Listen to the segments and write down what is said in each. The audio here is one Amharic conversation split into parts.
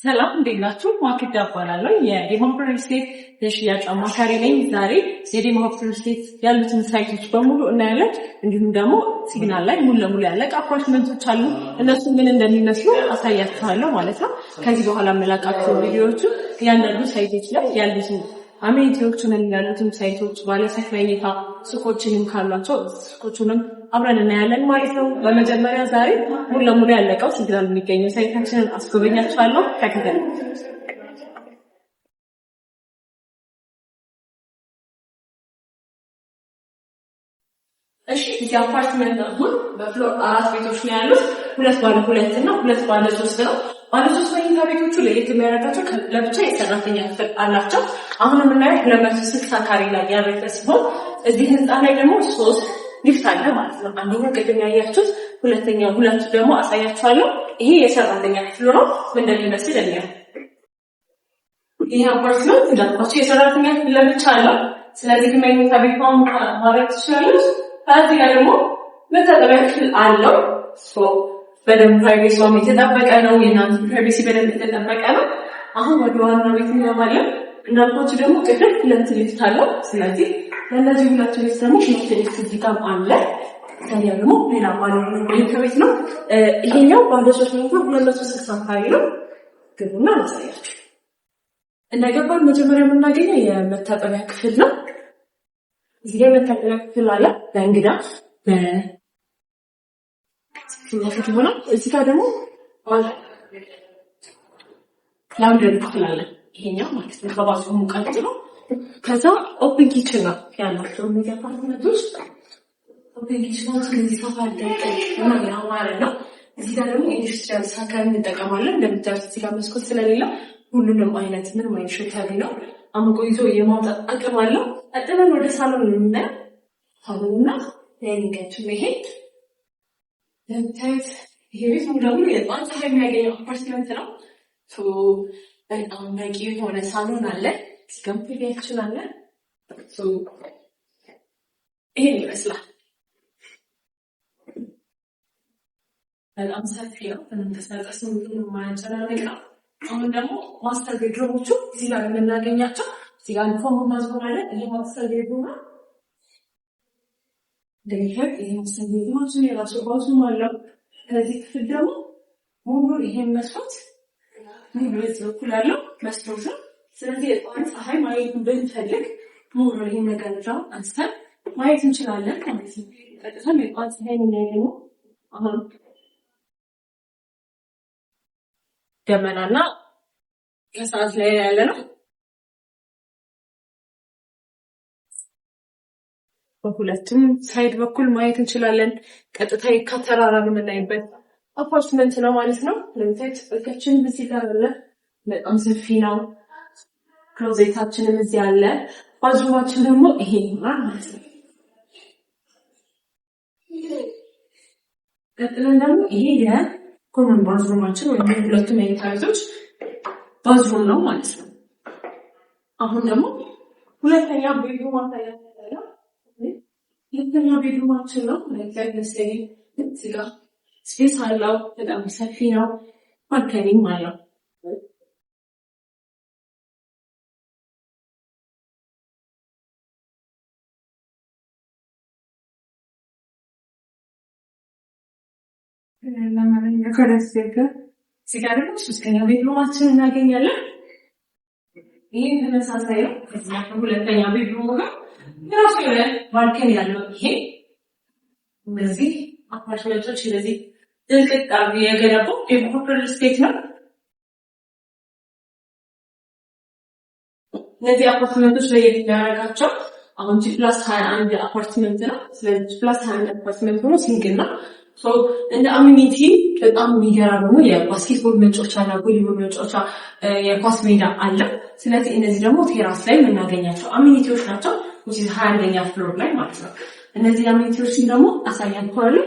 ሰላም፣ እንዴት ናችሁ? ማክዳ እባላለሁ። የዴማ ሪል ስቴት የሽያጭ አማካሪ ነኝ። ዛሬ የዴማ ሪል ስቴት ያሉትን site ኦች በሙሉ እናያለን። እንዲሁም ደግሞ ሲግናል ላይ ሙሉ ለሙሉ ያለቀ አፓርትመንቶች አሉ። እነሱ ምን እንደሚመስሉ አሳያችኋለሁ ማለት ነው። ከዚህ በኋላ የምለቃቸው ቪዲዮዎቹ እያንዳንዱ site ኦች ላይ ያሉትን amenity ዎቹንም፣ ያሉትን site ኦች፣ ባለሶስት መኝታ ሱቆችንም ካሏቸው ሱቆቹንም አብረን እናያለን ማለት ነው። በመጀመሪያ ዛሬ ሙሉ ለሙሉ ያለቀው ሲግናል የሚገኘው site ኣችንን አስጎበኛችኋለሁ። ተከተሉ። እሺ፣ እዚህ አፓርትመንት አሁን በ floor አራት ቤቶች ነው ያሉት። ሁለት ባለ ሁለት እና ሁለት ባለ ሶስት ነው። ባለ ሶስት መኝታ ቤቶቹ ለየት የሚያደርጋቸው ለብቻ የሰራተኛ ክፍል አላቸው። አሁን የምናየው 260 ካሬ ላይ ያረፈ ሲሆን እዚህ ህንፃ ላይ ደግሞ ሶስት ሊፍት አለ ማለት ነው። አንደኛው ቅድም ያያችሁት፣ ሁለተኛው፣ ሁለቱ ደግሞ አሳያችኋለሁ። ይሄ የሰራተኛ ክፍሉ ነው። ምን እንደሚመስል እንየው። ይሄ አፓርትመንት እንዳልኳቸው የሰራተኛ ክፍል ለብቻ አለው። ስለዚህ መኝታ ቤት ማድረግ ትችላለች። ከዚህ ጋር ደግሞ መታጠቢያ ክፍል አለው። በደንብ privacy ዋም የተጠበቀ ነው። የእናንተ privacy በደንብ የተጠበቀ ነው። አሁን ወደ ዋናው ቤት እንገባለን። እንዳልኳችሁ ደግሞ ቅድም ሁለት ሊፍት አለው። ስለዚህ ለእነዚህ ሁለቱ ሊፍት ደግሞ ሁለት ሊፍት እዚህ ጋር አለ። ከዚያ ደግሞ ሌላ ባለ መኝታ ቤት ነው። ይሄኛው ባለ ሶስት መኝታ 260 ካሬ ነው። ግቡና ላሳያችሁ። እንደገባን መጀመሪያ የምናገኘው የመታጠቢያ ክፍል ነው። እዚህ ጋር መታጠቢያ ክፍል አለ። በእንግዳ በፊት ይሆናል። እዚህ ጋር ደግሞ laundry ክፍል አለ። ይሄኛው ማለት ነው ከ bathroom ኡ ቀጥሎ። ከዛ open kitchen ነው ያላቸው እነዚህ አፓርትመንት ውስጥ። Open kitchen ስለዚህ ሰፋ እና ያማረ ነው። እዚህ ጋር ደግሞ industrial sucker እንጠቀማለን። እንደምታዩት እዚህ ጋር መስኮት ስለሌለው ሁሉንም አይነት ምንም አይነት ሽታ ቢኖር አምቆ ይዞ የማውጣት አቅም አለው። ቀጥለን ወደ ሳሎን የምናየው ሳሎንና dining ኣችን ይሄ። እንደምታዩት ይሄ ቤት ሙሉ ለሙሉ የጠዋት ፀሐይ የሚያገኘው አፓርትመንት ነው። በጣም በቂ የሆነ ሳሎን አለ። እዚጋም ቲቪያችን አለ። ይሄን ይመስላል። በጣም ሰፊ ነው። በመንቀሳቀስ የማያጨናንቅ ነው። አሁን ደግሞ master bedroom ኦቹ እዚህ ጋር የምናገኛቸው፣ እዚህ ጋር common bathroom አለ። ይሄ master bedroom ነው። እንደሚታዩት ይሄ master bedroom ኣችን የራሱ bathroom አለው። ከዚህ ክፍል ደግሞ ሙሉ ይሄን መስኮት ሙሉ በዚህ በኩል ያለው መስኮት ነው። ስለዚህ የጠዋት ፀሐይ ማየት ብንፈልግ ሙሉ ይሄን መጋረጃ አንስተን ማየት እንችላለን ማለት ነው። ቀጥታም የጠዋት ፀሐይ የምናገኘው አሁን ደመናና ከሰዓት ላይ ያለ ነው። በሁለቱም side በኩል ማየት እንችላለን። ቀጥታ ከተራራ የምናይበት አፓርትመንት ነው ማለት ነው። ለምሳሌ እቃችን እዚህ ጋር አለ። በጣም ሰፊ ነው። Closet ኣችንም እዚህ አለ። Bathroom ኣችን ደግሞ ይሄ ይሆናል ማለት ነው። ቀጥለን ደግሞ ይሄ የ common bathroom ኣችን ወይም የሁለቱ መኝታ ቤቶች bathroom ነው ማለት ነው። አሁን ደግሞ ሁለተኛ bedroom አሳያችኋለሁ። ሁለተኛ bedroom ኣችን ነው። እዚህ ጋር space አለው። በጣም ሰፊ ነው። Balcony ም አለው። እዚህ ጋር ደግሞ ሶስተኛ bedroom ኣችን እናገኛለን። ይህ ተመሳሳይ ነው። ከዚህ ከሁለተኛ bedroom ጋር የራሱ የሆነ balcony ያለው። ይሄ እነዚህ አፓርትመንቶች እንደዚህ ጥልቅቅ አድርጎ የገነባው ዴቨሎፐር ሪል ስቴት ነው። እነዚህ አፓርትመንቶች ለየት የሚያደርጋቸው አሁን G+21 አፓርትመንት ነው። ስለዚህ G+21 አፓርትመንት ሆኖ single ነው። እንደ amenity በጣም የሚገራርሙ የ basketball መጫወቻ እና ቮሊቦል መጫወቻ፣ የኳስ ሜዳ አለ። ስለዚህ እነዚህ ደግሞ terrace ላይ የምናገኛቸው amenity ዎች ናቸው። 21ኛ floor ላይ ማለት ነው። እነዚህ amenity ዎችን ደግሞ አሳያችኋለሁ።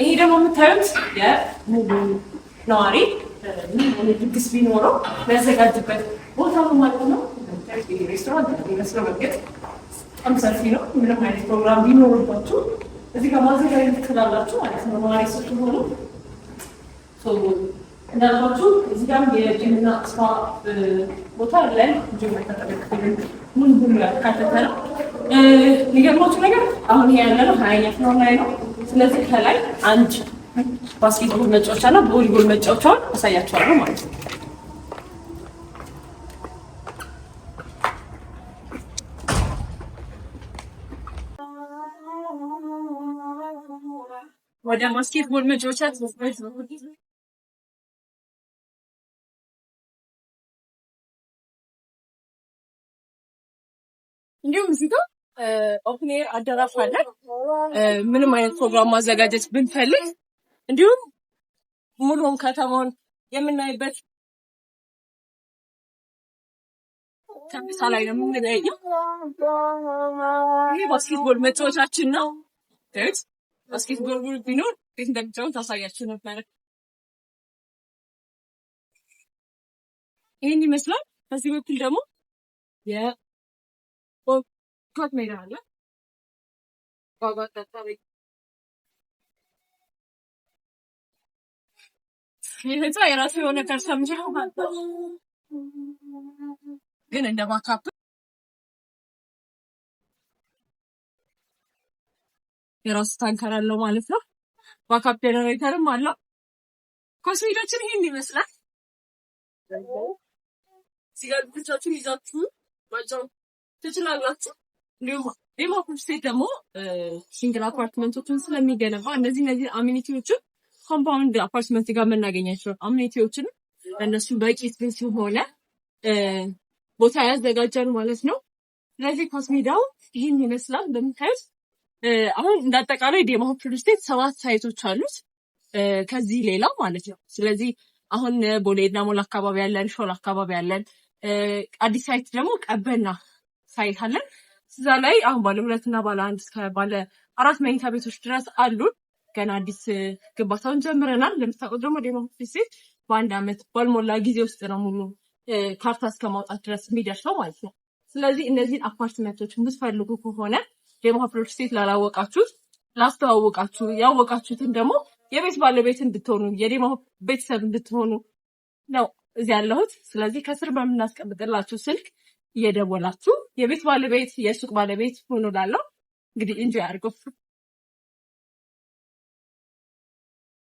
ይሄ ደግሞ የምታዩት የሙሉ ነዋሪ ድግስ ቢኖረው የሚያዘጋጅበት ቦታ ነው ማለት ነው። ሬስቶራንት የሚመስለው በእርግጥ በጣም ሰፊ ነው። ምንም አይነት ፕሮግራም ቢኖርባችሁ እዚህ ጋር ማዘጋጀት ትችላላችሁ ማለት ነው። ነዋሪ ስትሆኑ እንዳልኳችሁ እዚህ ጋርም የ gym ና spa ቦታ አለን። ጂም መታጠቢያ ክፍል ሙሉ ሁሉ ያካተተ ነው። የሚገርማችሁ ነገር አሁን ይሄ ያለነው 20ኛ floor ላይ ነው። ስለዚህ ከላይ አንድ basketball መጫወቻ እና ቮሊቦል መጫወቻውን አሳያችኋለሁ ማለት ነው። ወደ basketball መጫወቻ። እንዲሁም እዚህ ጋር open air አዳራሽ አለ። ምንም አይነት ፕሮግራም ማዘጋጀት ብንፈልግ እንዲሁም ሙሉውን ከተማውን የምናይበት ከፍታ ላይ ነው የምንገኘው። ይህ basketball መጫወቻችን ነው። Basketball ቢኖር ቤት እንደሚጫወት ታሳያችሁ ነበረ። ይህን ይመስላል። በዚህ በኩል ደግሞ የኳስ ሜዳ አለ። ይህ ህንፃ የራሱ የሆነ ከርሰ ምድር ግን እንደ backup የራሱ tanker አለው ማለት ነው። Backup generator ም አለው። ኳስ ሜዳችን ይሄን ይመስላል። እዚህ ጋር ልጆቻችሁን ይዛችሁ ማጫወት ትችላላችሁ። እንዲሁም ዴማ ሆፕ ስቴት ደግሞ single አፓርትመንቶችን ስለሚገነባ እነዚህ amenity ዎችን compound አፓርትመንት ጋር የምናገኛቸው amenity ዎችን ለእነሱ በቂ space የሆነ ቦታ ያዘጋጃል ማለት ነው። ስለዚህ ኳስ ሜዳው ይህን ይመስላል እንደምታዩት። አሁን እንዳጠቃላይ ዴማ ሆፕ ሪል ስቴት 7 site ኦች አሉት ከዚህ ሌላ ማለት ነው። ስለዚህ አሁን ቦሌ ኤድና ሞል አካባቢ ያለን፣ ሾላ አካባቢ ያለን፣ አዲስ site ደግሞ ቀበና site አለን። እዛ ላይ አሁን ባለ 2 እና ባለ 1 እስከ ባለ 4 መኝታ ቤቶች ድረስ አሉን። ገና አዲስ ግንባታውን ጀምረናል። እንደምታውቁት ደግሞ ዴማ ሆፕ ሪል ስቴት በአንድ ዓመት ባልሞላ ጊዜ ውስጥ ነው ሙሉ ካርታ እስከ ማውጣት ድረስ የሚደርሰው ማለት ነው። ስለዚህ እነዚህን አፓርትመንቶች የምትፈልጉ ከሆነ ዴማ ሆፕ ሪል ስቴት ላላወቃችሁት ላስተዋወቃችሁ፣ ያወቃችሁትን ደግሞ የቤት ባለቤት እንድትሆኑ የዴማ ሆፕ ቤተሰብ እንድትሆኑ ነው እዚህ ያለሁት። ስለዚህ ከስር በምናስቀምጥላችሁ ስልክ እየደወላችሁ የቤት ባለቤት የሱቅ ባለቤት ሁኑ። ላለው እንግዲህ enjoy አድርጉ።